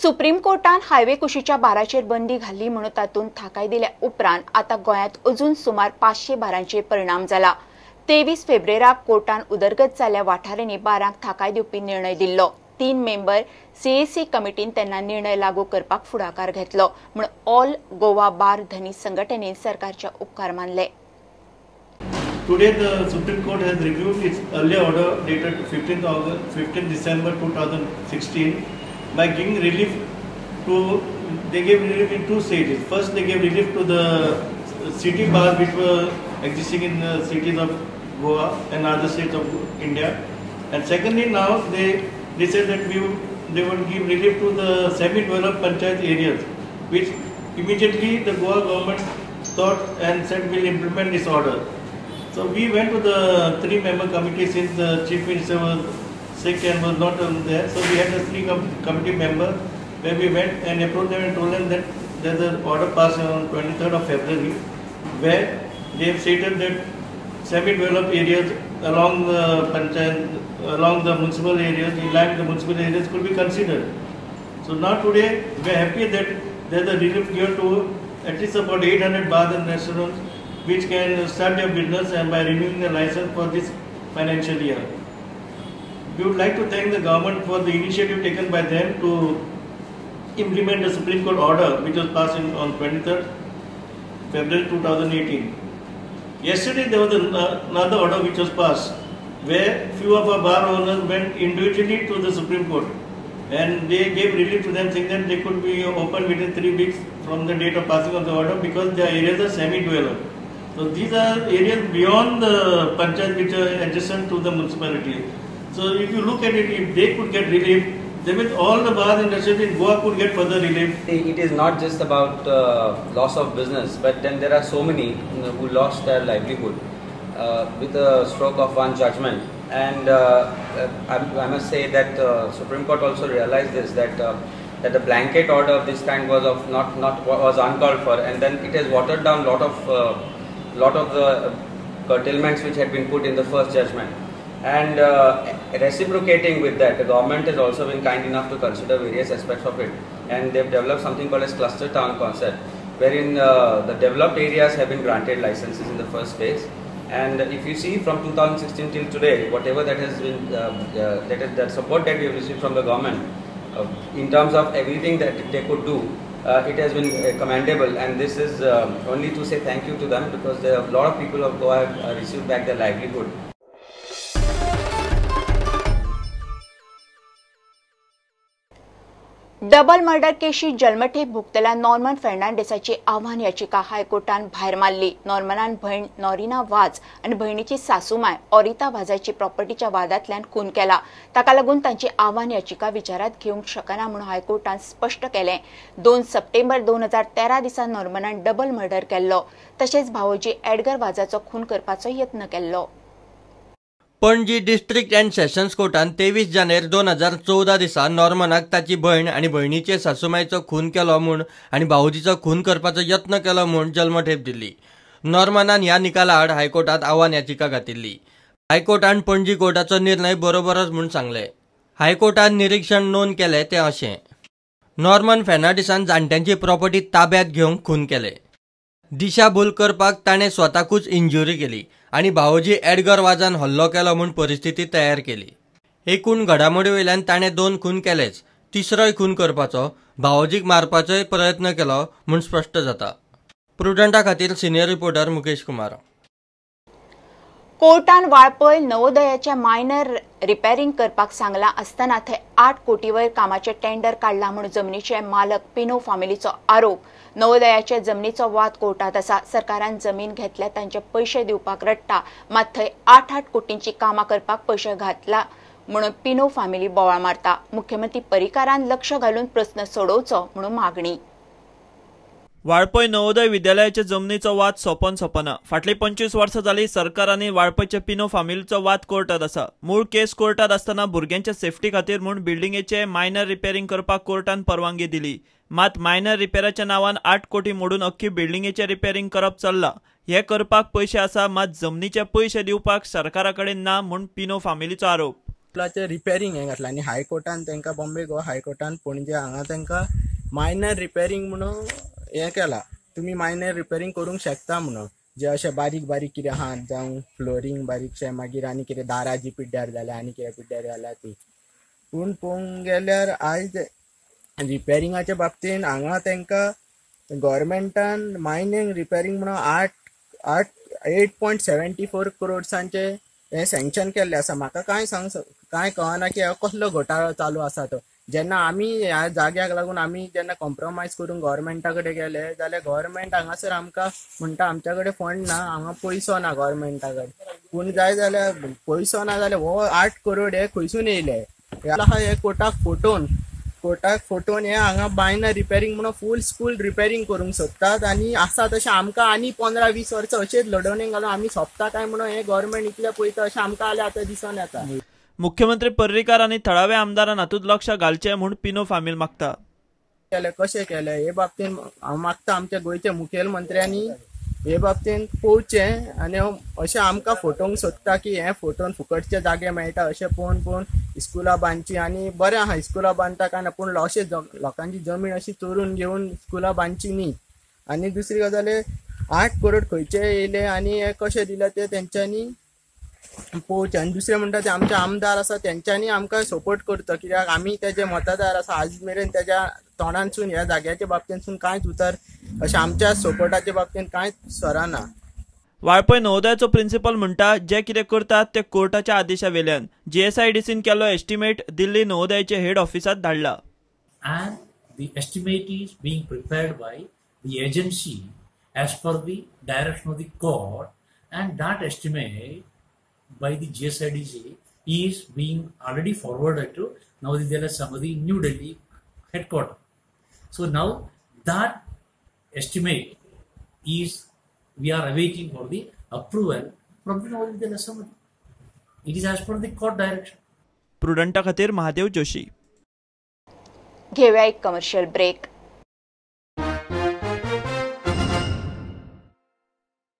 Supreme कोर्टान highway कुशीच्या बाराचेर बंदी घाल्ली म्हणून तातूंत थाकाय दिल्या उपरांत आतां गोंयांत अजून सुमार 500 बारांचेर परिणाम जाला। 23 फेब्रुवाराक कोर्टान उदरगत जाल्ल्या वाठारांनी बारांक थाकाय दिवपी निर्णय दिल्लो। 3 मेंबर सीएसी कमिटीन तेन्ना निर्णय लागू करपाक फुडाकार घेतलो म्हूण ऑल गोवा बार धनी संघटनेन सरकारचे उपकार मानले। Today the Supreme Court has reviewed its earlier order dated 15 December 2016 by giving relief to, they gave relief in two stages. First they gave relief to the city bars which were existing in the cities of Goa and other states of India, and secondly now they said that they would give relief to the semi-developed panchayat areas, which immediately the Goa government thought and said will implement this order. So we went to the 3-member committee since the Chief Minister was sick and was not there. So we had a 3 committee member where we went and approached them and told them that there is an order passed on 23rd of February where they have stated that semi-developed areas along the panchayat, along the municipal areas, in line with the municipal areas could be considered. So now today we are happy that there is a relief given to at least about 800 bars and restaurants which can start their business and by renewing their license for this financial year. We would like to thank the government for the initiative taken by them to implement the Supreme Court order which was passed on 23rd February 2018. Yesterday there was another order which was passed where few of our bar owners went individually to the Supreme Court and they gave relief to them saying that they could be open within 3 weeks from the date of passing of the order because their areas are semi-developed. So these are areas beyond the panchayat which are adjacent to the municipality. So if you look at it, if they could get relief, then with all the bars and restaurants in Goa could get further relief. It is not just about loss of business, but then there are so many who lost their livelihood with a stroke of one judgment. And I must say that Supreme Court also realized this, that that a blanket order of this kind was of not was uncalled for, and then it has watered down lot of the curtailments which had been put in the first judgment. And reciprocating with that, the government has also been kind enough to consider various aspects of it, and they've developed something called as cluster town concept, wherein the developed areas have been granted licenses in the first phase. And if you see from 2016 till today, whatever that has been, that support that we have received from the government, in terms of everything that they could do, it has been commendable, and this is only to say thank you to them, because there are a lot of people of Goa have received back their livelihood. Double murder केशी जन्मठेप भोगतल्या Norman फेर्नांडीसाची आव्हान याचिका हायकोर्टान भायर मारली। नॉर्मनान भयण नॉरिना वाज आनी भयणीची सासूमाय ऑरिता वाजाची प्रॉपर्टीच्या वादांतल्यान खून केला। ताका लागून तांची आव्हान याचिका विचारात घेवंक शकना म्हूण हायकोर्टान स्पश्ट केलें। 2 सप्टेंबर 2013 दिसा नॉर्मनान डबल मर्डर केल्लो, तशेंच भावोजी एडगर वाजाचो खून करपाचो यत्न केल्लो। पणजी डिस्ट्रिक्ट अँड सेशन्स कोर्टान 23 जानेर 2014 दिसा नॉर्मनाक ताची भयण आनी भयणीचे सासूमायचो खून केलो म्हूण आनी भावोजीचो खून करपाचो यत्न केलो म्हूण जल्मठेप दिल्ली। नॉर्मनान ह्या निकाला आड हायकोर्टात आव्हान याचिका घातिल्ली। हायकोर्टान पणजी कोर्टाचो निर्णय बरोबरच म्हूण सांगलें। हायकोर्टान निरीक्षण नोंद केलें तें अशें: नॉर्मन फेर्नांडीसान जाणट्यांची प्रॉपर्टी ताब्यात घेवंक खून केले, दिशाभूल करपाक ताणें स्वताकूच इंजुरी केली आनी भावोजी एडगर वाजान हल्लो केलो म्हूण परिस्थिती तयार केली। एकूण घडामोडी वयल्यान ताणें 2 खून केलेच, तिसरोय खून करपाचो, भावोजीक मारपाचोय प्रयत्न केलो म्हूण स्पश्ट जाता। प्रुडंटा खातीर सिनियर रिपोर्टर मुकेश कुमार। कोर्टान वाळपय नवोदयाच्या मायनर रिपेरिंग करपाक सांगलां आसतना थंय 8 कोटी वयर कामाचें टेंडर काडलां म्हूण जमनीचे मालक पिनो फामिलीचो आरोप। नवोदयाच्या जमनीचो वाद कोर्टात आसा। सरकारान जमीन घेतल्या तांचे पयशे दिवपाक रडटा, मात थंय 8-8 कोटींची कामां करपाक पयशे घातला म्हणून पिनो फामिली बोवाळ मारता। मुख्यमंत्री पर्रीकारान लक्ष घालून प्रस्न सोडोवचो म्हणून मागणी। वाळपय नवोदय विद्यालयाच्या जमनीचो वाद सोंपोन सोंपना। फाटली 25 वर्सां जाली सरकारांनी वाळपयच्या पिनो फामिलीचो वाद कोर्टात आसा। मूळ केस कोर्टात आसतना भुरग्यांच्या सेफ्टी खातीर म्हूण बिल्डिंगेचे मायनर रिपेरिंग करपाक कोर्टान परवानगी दिली, मात मायनर रिपेराच्या नांवान 8 कोटी मोडून अख्खी बिल्डिंगेचे रिपेरिंग करप चल्ला। हे करपाक पयशे आसा, मात जमनीचे पयशे दिवपाक सरकारा कडेन ना म्हूण पिनो फामिलीचो आरोप। स्कुलाचें रिपेरींग हें घातलां आनी हायकोर्टान तांकां बॉम्बे गोवा हायकोर्टान पणजे हांगा तांकां मायनर रिपेरींग म्हणून हें केलां, तुमी मायनर रिपेरींग करूंक शकता म्हणून, जे अशें बारीक बारीक कितें आहा जावं फ्लोरींग बारीकशें, मागीर आनी कितें दारां जी पिड्ड्यार जाल्या आनी कितें पिड्ड्यार जाल्या ती. पूण पळोवंक गेल्यार आयज रिपेरिंगाच्या बाबतीन हांगा तांकां गव्हर्मेंटान मायनर रिपेरींग म्हणून 8.74 करोड्सांचे हें सँक्शन केल्लें आसा. म्हाका कांय सांग कांय कळना की कसलो घोटाळो चालू आसा तो. जेन्ना आमी ह्या जाग्याक लागून आमी जेन्ना कॉम्प्रोमायज करून गव्हर्मेंटा कडेन गेले जाल्यार गव्हर्मेंट हांगासर आमकां म्हणटा आमच्या कडेन फंड ना, हांगा पयसो ना गव्हर्मेंटा कडेन. पूण जाय जाल्यार पयसो ना जाल्यार हो 8 करोड हे खंयसून येयले? हे कोर्टाक फोटोवन हे हांगा मायनर रिपेरींग म्हणून फूल स्कूल रिपेरींग करूंक सोदतात आनी आसा तशें आमकां आनी 15-20 वर्सां अशेंच लडोवणेक घालून आमी सोंपता काय म्हणून हे गव्हर्मेंट इतलें पळयता अशें आमकां जाल्यार आतां दिसून येता. मुख्यमंत्री पर्रीकार आनी थळाव्या आमदारान हातूंत लक्ष घालचें म्हूण पिनो फामील मागता. केलें कशें केलें हे बाबतीन हांव मागता आमच्या गोंयच्या मुखेलमंत्र्यांनी हे बाबतीन पळोवचें आनी अशें आमकां फोटोवंक सोदता की हे फोटोन फुकटचे जागे मेळटा अशें पळोवन पळोवन स्कुलां बांदची. आनी बरें आहा स्कुलां बांदता काय ना, पूण अशें लोकांची जमीन अशी चोरून घेवन स्कुलां बांदची न्ही. आनी दुसरी गजाल 8 करोड खंयचे येयले आनी हे कशें दिले ते तेंच्यांनी पळोवचें. आनी दुसरें म्हणटा ते आमचे आमदार आसा तेंच्यांनी आमकां सपोर्ट करचो, कित्याक आमी तेजे मतदार आसा. आज मेरेन तेज्या तोंडांतसून ह्या जाग्याच्या बाबतींतसून कांयच उतर अशें आमच्या सपोर्टाच्या बाबतींत कांयच सरना. वाळपय नवोदयाचो प्रिन्सिपल म्हणटा जे कितें करतात ते कोर्टाच्या आदेशा वेल्यान. जीएसआयडीसीन केल्लो एस्टिमेट दिल्ली नवोदयाचे हेड ऑफिसांत धाडला. And the estimate is being prepared by the agency as per the direction of the court, and that estimate by the GSIDC is being already forwarded to Navodaya Vidyalaya Samiti, New Delhi headquarters. So now that estimate is, we are awaiting for the approval from the Navodaya Vidyalaya Samiti. It is as per the court direction. प्रुडंटा खातीर महादेव जोशी. घेऊया एक commercial break.